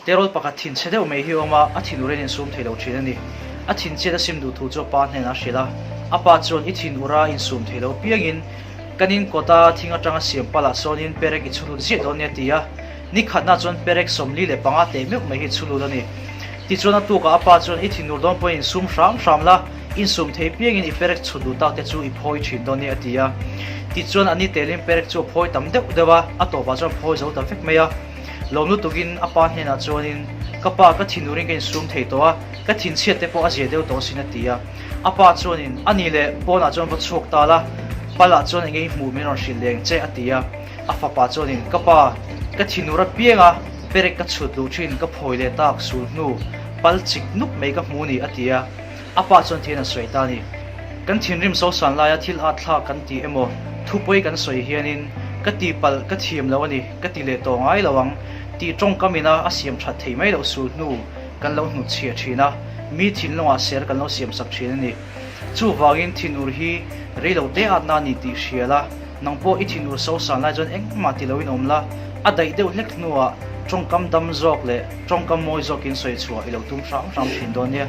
Terawl pakhat thinchhe deuh mai hi a awm a, a thinur in insum thei lo thin a ni. A thinchhiat a sim duh thu chu a pa hnenah a hrilh a. A pa chuan, I thinur a insum thei lo piangin kan in kawta thing atanga siam palah sawnin perek i chhu lut ziah dawn nia a ti a. Ni khatna chuan perek 45 teh meuh mai hi chhu lut a ni. Tichuan a tukah a pa chuan, I thinur dawn pawhin insum hram hram la, insum thei piangin i perek chhut duh tak te chu i phawi thin dawn nia a ti a. Tichuan a ni telin perek chu a phawi tam deuh deuh a, a tawpah chuan phawi zo ta vek mai a. Lawm lutukin a pa hnenah chuanin, Ka pa, ka thinurin ka insum thei tawh a, ka thinchhiat te pawh a zia deuh tawh asin a ti a. A pa chuanin, A ni le, pawnah chuan va chhuak ta la, palah chuan eng nge i hmuh min rawn hrilh leng che a ti a. A fapa chuanin, Ka pa, ka thinur apiang a, perek ka chhut luh thin, ka phawi leh tak sul hnu, pal chik nuk mai ka hmu ni a ti a. A pa chuan thian a sawi ta a ni. Kan thinrim sosan laia thil at thlak kan ti emaw, thupawi kan sawi hianin, Ka tihpalh ka thiam lo a ni, ka ti leh tawh ngai lo ang, tih tawngkam ina a siam that thei mai loh sul hnu kan lo hnutchhiah thin a, mi thinlungah ser kan lo siam sak thin a ni. Chuvangin thinur hi reilo te atna a ni tih hria la, nang pawh i thinur sosan lai chuan engmah ti loin awm la, a daih deuh hlek hnuah tawngkam dam zawk leh tawngkam mawi zawkin sawi chhuah i lo tum hram hram thin dawn nia.